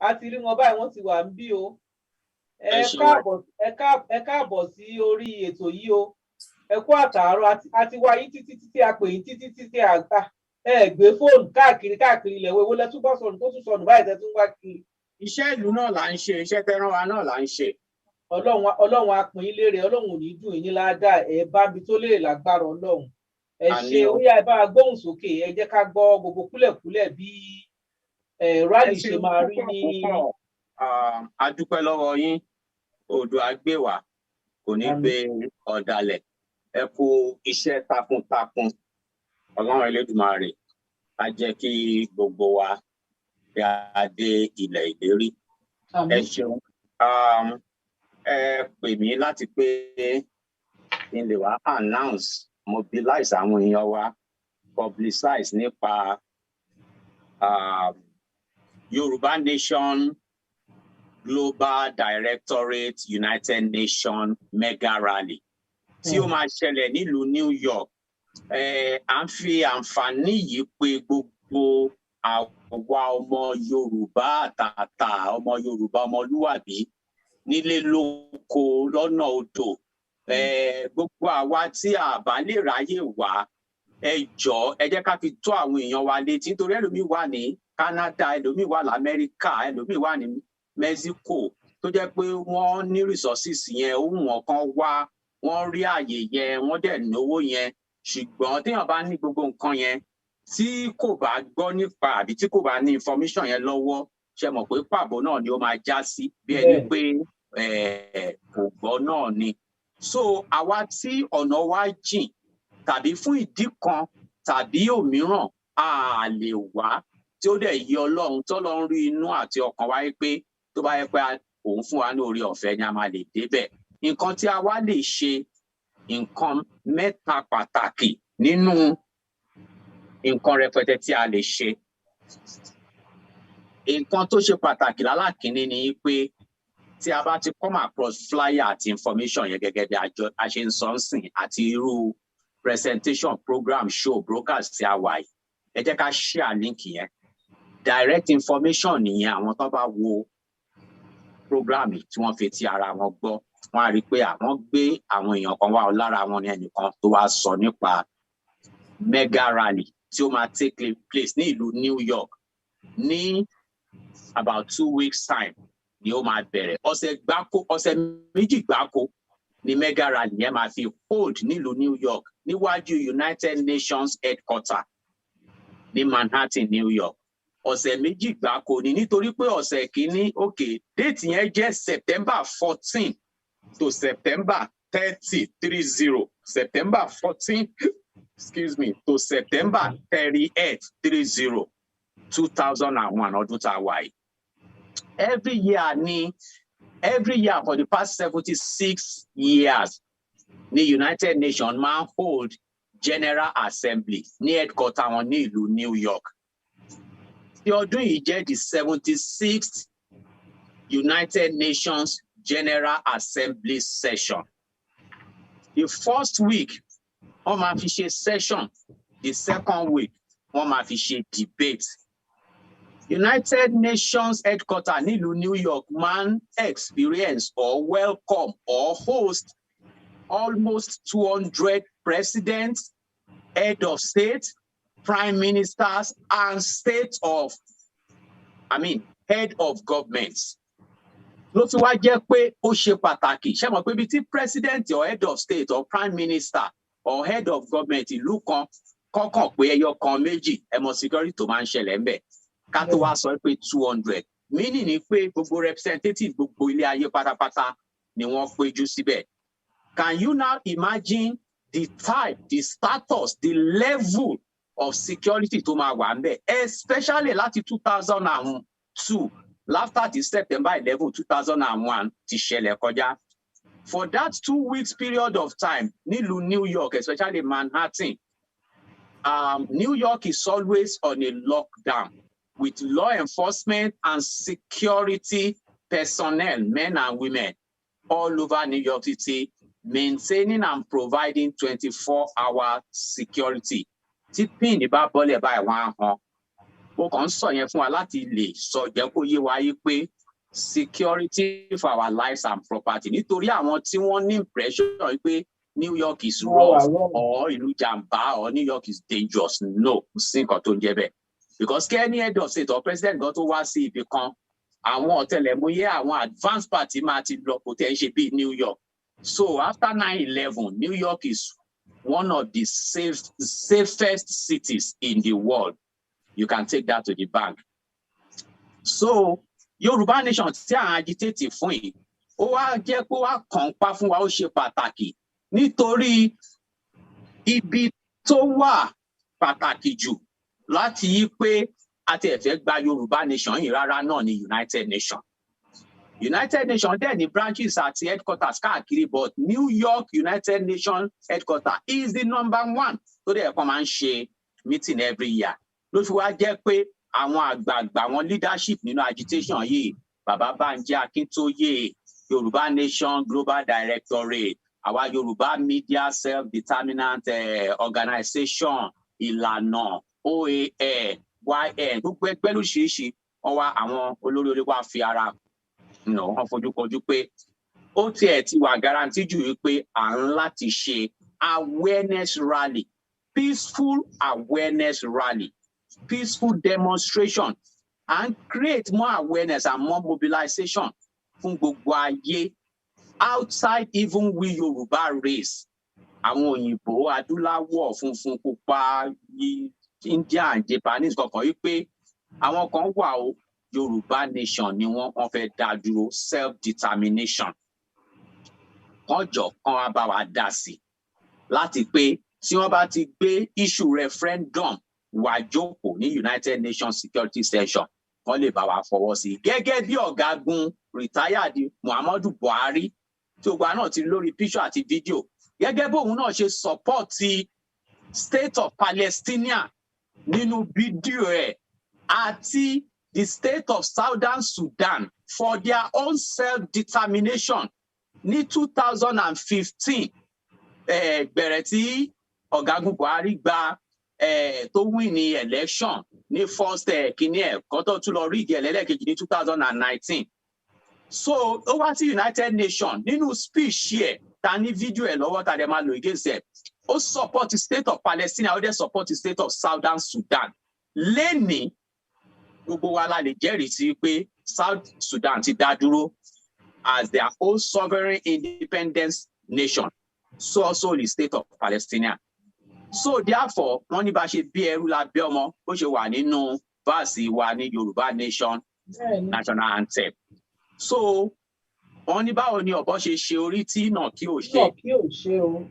A ti rí wọn báyìí, wọ́n ti wà níbí o. Ẹ Ẹ ṣeun. káàbọ̀, ẹ káàbọ̀ sí orí ètò yìí o. Ẹ kú àtàárọ̀. A ti wá yín títí títí, a pè yín títí títí, àgbà ẹ gbé fóònù káàkiri káàkiri ilẹ̀. Wo lẹ tún bọ́ sọnù tó tún sọnù báyìí tẹ́ tún wá kiri? Iṣẹ́ ìlú náà là ń ṣe, iṣẹ́ tẹ́rán wa náà là ń ṣe. Ọlọ́run á pín yín lérè, Ọlọ́run ò ní dùn yín ní ládàá ẹ bá mi tó lérè lágbára Ọlọ́run. Ẹ Àmín ṣe o. Ó yá, ẹ bá wa gbóhùn sókè, ẹ jẹ́ ká gbọ́ gbogbo kúlẹ̀kúlẹ̀ bí rally Ẹ ṣe ṣeun máa rí púpọ̀ ní. púpọ̀. A dúpẹ́ lọ́wọ́ yín. Oòduà gbè wá, kò ní Àmín. gbé ọ̀dàlẹ̀. Ẹ kú iṣẹ́ takuntakun. Ọlọ́run Elédùmarè á jẹ́ kí gbogbo wa kí a dé ilẹ̀ ìlérí. Ẹ Àmín. ṣeun. Ẹ pè mí láti pé kí n lè wá announce, mobilize àwọn èèyàn wa, publicize nípa Yorùbá Nation Global Directorate United Nations Mega Rally tí ó máa ṣẹlẹ̀ nílùú New York. À ń fi àǹfààní yìí pé gbogbo àwa ọmọ Yorùbá àtàtà, ọmọ Yorùbá ọmọlúwàbí, nílé lóko, lọ́nà odò, gbogbo àwa tí a bá lè ráyè wá, ẹ jọ̀ọ́, ẹ jẹ́ ká fi tó àwọn èèyàn wa létí, nítorí ẹlòmíì wà ní Canada, ẹlòmíì wà lamẹ́ríkà, ẹlòmíì wà ní Mexico, tó jẹ́ pé wọ́n ní resources yẹn, ó wù wọ́n kán wá, wọ́n rí àyè yẹn, wọ́n dẹ̀ náwó yẹn. Ṣùgbọ́n téèyàn bá ní gbogbo nǹkan yẹn, tí kò bá gbọ́ nípa àbí tí kò bá ní information yẹn lọ́wọ́, ṣe mọ̀ pé pàbó náà ni ó máa já sí, bí ẹni pé kò gbọ́ náà ni. So àwa tí ọ̀nà wa jìn, tàbí fún ìdí kan tàbí òmíràn a lè wá, tí ó dẹ̀ yí Ọlọ́run, tọ́lọ́run rí inú àti ọkàn wa pé tó bá yẹ pé òun fún wa ní oore ọ̀fẹ́ ni a máa lè débẹ̀, nǹkan tí a wá lè ṣe, nǹkan mẹ́ta pàtàkì nínú nǹkan rẹpẹtẹ tí a lè ṣe. Nǹkan tó ṣe pàtàkì lálákìíní ni pé tí a bá ti come across flyer àti information yẹn, gẹ́gẹ́ bí àjọ a ṣe ń sọ ń sìn, àti irú presentation, program, show, broadcast tí a wà yìí, ẹ jẹ́ ká share link yẹn. Direct information nìyẹn. Àwọn tó bá wo program yìí, tí wọ́n fi ti ara wọn gbọ́, wọ́n á rí i pé àwọn gbé àwọn èèyàn kan wá. Lára wọn ní ẹnìkan tó wá sọ nípa mega rally tí ó máa take place ní ìlú New York ní about 2 weeks' time ni ó máa bẹ̀rẹ̀. Ọ̀sẹ̀ gbáko, ọ̀sẹ̀ 2 gbáko ni mega rally yẹn máa fi hold nílùú New York, níwájú United Nations headquarter ní Manhattan, New York. Ọ̀sẹ̀ 2 gbáko ni, nítorí pé ọ̀sẹ̀ kìíní, okay, date yẹn jẹ́ September 14 to September 30, 30, September 14, excuse me, to September 38, 30, 2001, ọdún tá a wà yìí. Every year ni, every year for the past 76 years ní United Nations máa ń hold General Assembly ní headquarter wọn ní ìlú New York. Tí ọdún yìí jẹ́ the 76th United Nations General Assembly session. The first week, wọ́n máa fi ṣe session. The second week, wọ́n máa fi ṣe debate. United Nations headquarter nílùú New York máa ń experience or welcome or host almost 200 presidents, head of state, prime ministers, and state of, I mean, head of governments. Ló fi wá jẹ́ pé ó ṣe pàtàkì. Ṣé mọ̀ pé ibi tí president or head of state or prime minister or head of government ìlú kan kọ́kàn pé ẹyọ kan, méjì, ẹ mọ̀ security tó máa ń ṣẹlẹ̀ ńbẹ̀, ká tó wá sọ pé 200, meaning ni pé gbogbo representative gbogbo ilé ayé pátápátá ni wọ́n péjú síbẹ̀. Can you now imagine the type, the status, the level of security tó máa wà ńbẹ̀, especially láti 2002, after the September 11, 2001 ti ṣẹlẹ̀ kọjá? For that 2 weeks period of time nílùú New York, especially Manhattan, New York is always on a lockdown with law enforcement and security personnel, men and women, all over New York City, maintaining and providing 24-hour security. Tí pin bá bọ́lẹ̀ báyìí, wọ́n á hàn. Mo kàn ń sọ yẹn fún wa láti lè sọ jẹ́ kó yé wa yí pé security for our lives and property, nítorí àwọn tí wọ́n ní impression pé New York is rough or ìlú jàmbá or New York is dangerous. No, kò sí nǹkan tó ń jẹ́ bẹ́ẹ̀, because kí any head of state or president gan tó wá sí ibì kan, àwọn ọ̀tẹlẹ̀múyẹ́, àwọn advance party máa ti lọ. Kò tẹ̀ ń ṣe bíi New York. So after 9/11, New York is one of the safest cities in the world. You can take that to the bank. So Yorùbá Nation tí à ń agitate fún yìí, ó wá jẹ́ kó wá kàn pa fún wa. Ó ṣe pàtàkì nítorí ibi tó wà pàtàkì jù láti yí pé a ti ẹ̀ fẹ́ gba Yorùbá Nation yìí rárá náà ní United Nations. United Nations dẹ̀ ní branches àti headquarters káàkiri, but New York United Nations headquarters is the number one tó dẹ̀ kàn máa ń ṣe meeting every year. Ló fi wá jẹ́ pé àwọn àgbààgbà, àwọn leadership nínú agitation yìí, Bàbá Bánjí Akíntóyè, Yorùbá Nation Global Directorate, àwa Yorùbá Media Self-Determinant Organization, Ìlànà, OAL, YN, gbogbo ẹgbẹ́ lóríṣiríṣi, wọ́n wá, àwọn olórí orí wa fi ara wọ́n fojú kojú pé ó tiẹ̀ ti wà guarantee jù wípé à ń láti ṣe awareness rally, peaceful awareness rally, peaceful demonstration, and create more awareness and more mobilization fún gbogbo ayé outside even we Yorùbá race, àwọn òyìnbó adúláwọ̀ funfun, pupa, Indian, Japanese kankan, wípé àwọn kan wà o, Yorùbá Nation ni wọ́n fẹ́ dá dúró, self determination, kán jọ kán wá bá wa dá sí láti pé tí wọ́n bá ti gbé issue referendum wá jókòó ní United Nations Security Session, kán lè bá wa fọwọ́ sí i, gẹ́gẹ́ bí ọ̀gágun retired Muhammadu Buhari tí gbogbo náà ti lórí picture àti fídíò, gẹ́gẹ́ bóun náà ṣe support state of Palestine nínú fídíò ẹ̀ àti the state of Southern Sudan for their own self-determination ní 2015, gbẹ̀rẹ̀ tí ọ̀gágun Buhari gba tó win ní election ní first kínní ẹ̀ kó tó tún lọ rí ìdí ẹlẹ́lẹ́kejì ní 2019. So ó wá sí United Nations, nínú speech ẹ̀ ta ní fídíò ẹ̀ lọ́wọ́ ta dẹ̀ máa lò against ẹ̀, ó support the state of Palestine, ó dẹ̀ support the state of Southern Sudan. Lẹ́nìí, gbogbo wa la lè jẹ́rìí sí pé South Sudan ti dá dúró as their own sovereign independent nation, so also the state of Palestine. So therefore, wọ́n ní bá ṣe bí ẹrú la bí ọmọ, bó ṣe wà nínú verse wa ní Yorùbá Nation national anthem. So wọ́n ní báwo ni ọ̀bọ ṣe ṣe orí tí náà kí ò ṣe? Kí ò ṣe o.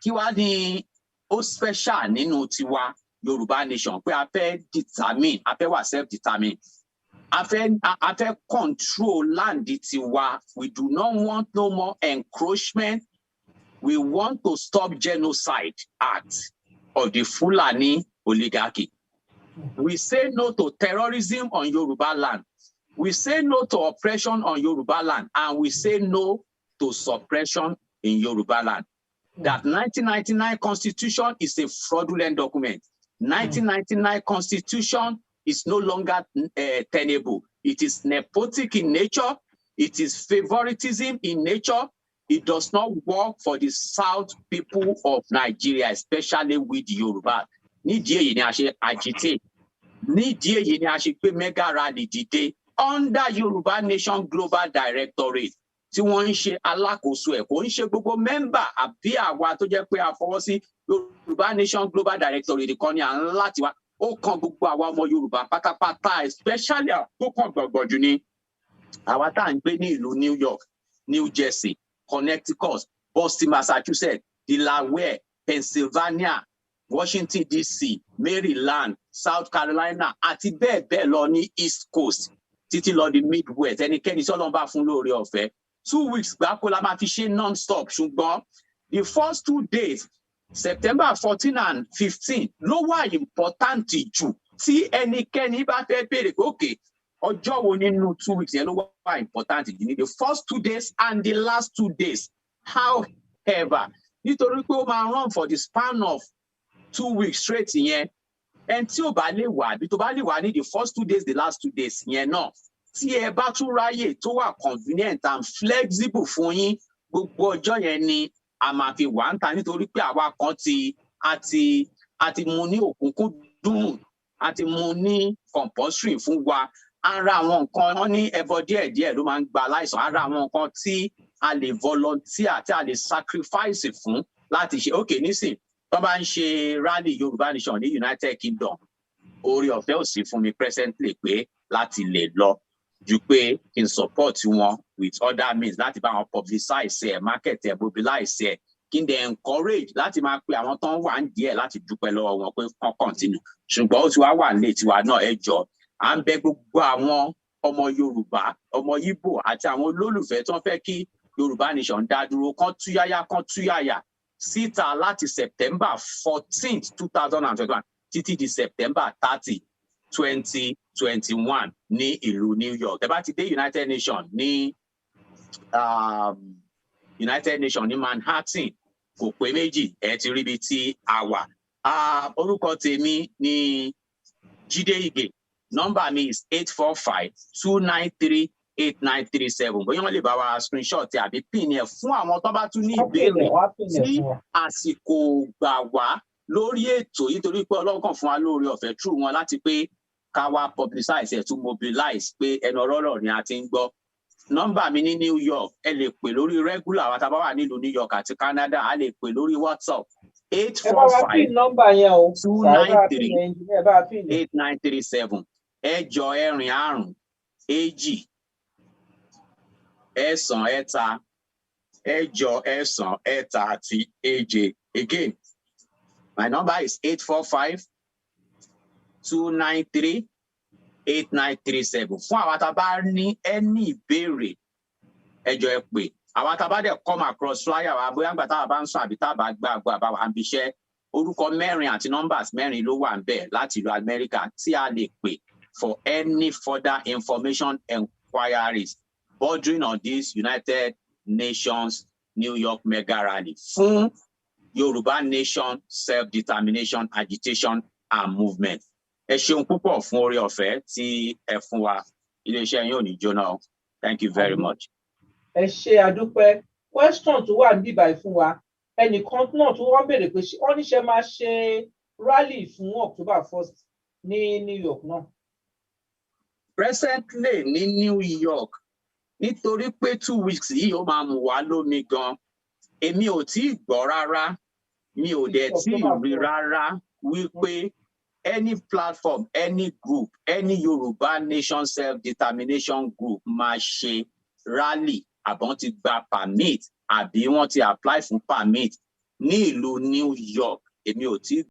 Kí wá ní ó special nínú tiwa Yorùbá Nation pé a fẹ́ determine, a fẹ́ wà self-determine, a fẹ́ control land tiwa? We do not want no more encroachment. We want to stop genocide act of the Fulani oligarchy. We say no to terrorism on Yoruba land. We say no to oppression on Yoruba land, and we say no to suppression in Yoruba land. That 1999 constitution is a fraudulent document. 1999 constitution is no longer tenable. It is nepotic in nature. It is favoritism in nature. It does not work for the South people of Nigeria, especially with Yoruba. Nídìí èyí ni a ṣe agitate. Nídìí èyí ni a ṣe gbé mega rally dìde under Yorùbá Nation Global Directorate tí wọ́n ń ṣe alákòóso ẹ̀. Kò ń ṣe gbogbo member àbí àwa tó jẹ́ pé a fọwọ́ sí Yorùbá Nation Global Directorate kan ní à ń láti wá. Ó kan gbogbo àwa ọmọ Yorùbá pátápátá, especially tó kàn gbọ̀ngbọ̀n jù ní àwa tá à ń gbé ní ìlú New York, New Jersey, Connecticut, Boston, Massachusetts, Delaware, Pennsylvania, Washington DC, Maryland, South Carolina àti bẹ́ẹ̀ bẹ́ẹ̀ lọ ní East Coast títí lọ di Midwest. Ẹnikẹ́ni tí Ọlọ́run bá fún lóore ọ̀fẹ́, 2 weeks gbáko la máa fi ṣe non-stop, ṣùgbọ́n the first 2 days, September 14 and 15, ló wà important jù. Tí ẹnikẹ́ni bá fẹ́ béèrè pé, okay, ọjọ́ wo nínú 2 weeks yẹn ló wà important jù, ní the first 2 days and the last 2 days. However, nítorí pé ó máa run for the span of 2 weeks straight yẹn. Ẹni tí ò bá lè wà, àbí tó bá lè wà ní the first 2 days, the last 2 days yẹn náà, tí ẹ bá tún ráyè, tó wà convenient and flexible fún yín, gbogbo ọjọ́ yẹn ni a máa fi wà ń ta, nítorí pé àwa kan ti a ti mú ní òkúnkúndùn, a ti mú ní compulsory fún wa. Ara àwọn nǹkan wọn ní ẹbọ díẹ̀díẹ̀ ló máa ń gba aláìsàn. Ara àwọn nǹkan tí a lè volunteer, tí a lè sacrifice fún láti ṣe. Ok, nísìn tó bá ń ṣe rally Yorùbá Nation ní United Kingdom, oore ọ̀fẹ́ ò sí fún mi presently pé láti lè lọ, ju pé kí n support wọn with other means, láti bá wọn publicize ẹ, market ẹ, mobilize ẹ, kí n dẹ̀ encourage láti máa pe àwọn tó ń wà ń díẹ̀ láti dúpẹ́ lọ́wọ́ wọn pé kán continue. Ṣùgbọ́n ó ti wá wà nílé tiwa náà. Ẹ jọ, à ń bẹ gbogbo àwọn ọmọ Yorùbá, ọmọ Ìgbò àti àwọn olólùfẹ́ tó ń fẹ́ kí Yorùbá Nation dá dúró, kán túyáyá, kán túyàyà síta láti September 14th, 2021 títí di September 30, 2021 ní ìlú New York. Ẹ bá ti dé United Nations ní Manhattan, kò pé méjì, ẹ ti rí ibi tí a wà. Orúkọ tèmi ní Jídé Ìgè. Nọ́mbà mi is 845-293-8937. Bóyá wọ́n lè bá wa screenshot àbí pin ẹ̀ fún àwọn tó bá tún ní ìbéèrè tí àsìkò gbà wá lórí ètò yìí, torí pé Ọlọ́run kàn fún wa lóore ọ̀fẹ́ through wọn láti pé ká wá publicize ẹ̀, tún mobilize pé ẹnu ọlọ́rọ̀ ni a ti ń gbọ́. Nọ́mbà mi ní New York, ẹ lè pè lórí regular wa tá a bá wà nílùú New York àti Canada, a lè pè lórí WhatsApp, eight Ẹ bá four wa five pin nọ́mbà yẹn o. two Sà, ẹ nine bá wa pin three engineer, ẹ bá wa pin ẹ̀. 8937. Ẹ̀jọ, ẹ̀rin, àrún, èjì, ẹ̀sán, ẹ̀ta, ẹ̀jọ, ẹ̀sán, ẹ̀ta àti èje. Again, my number is 845-293-8937 fún àwa tá a bá ní any ìbéèrè. Ẹ jọ̀ọ́, ẹ pè. Àwa tá a bá dẹ̀ come across flyer wa, bóyá ńgbà tá a bá ń sùn àbí tá a bá gbà àgọ́ àbá wa ń bíṣẹ́, orúkọ mẹ́rin àti numbers mẹ́rin ló wà ńbẹ̀ láti ìlú Amẹ́ríkà tí a lè pè for any further information, enquiries bordering on this United Nations New York Mega Rally fún Yorùbá Nation self-determination agitation and movement. Ẹ ṣeun púpọ̀ fún oore ọ̀fẹ́ tí ẹ fún wa. Iléeṣẹ́ yín ò ní jóná o. Thank you very Àmín. much. Ẹ ṣe, àdúpẹ́. Question tó wà níbí báyìí fún wa, ẹnìkan náà tó wọ́n béèrè pé wọ́n ní ṣe máa ṣe rally fún October 1st ní New York náà? Presently ní New York, nítorí pé 2 weeks yìí ó máa mú wá lómi gan, èmi ò tí ì gbọ́ rárá, mi ò dẹ̀ tí ì rí rárá wípé any platform, any group, any Yorùbá Nation self-determination group máa ṣe rally, àbí wọ́n ti gba permit, àbí wọ́n ti apply fún permit ní ìlú New York. Èmi ò tí ì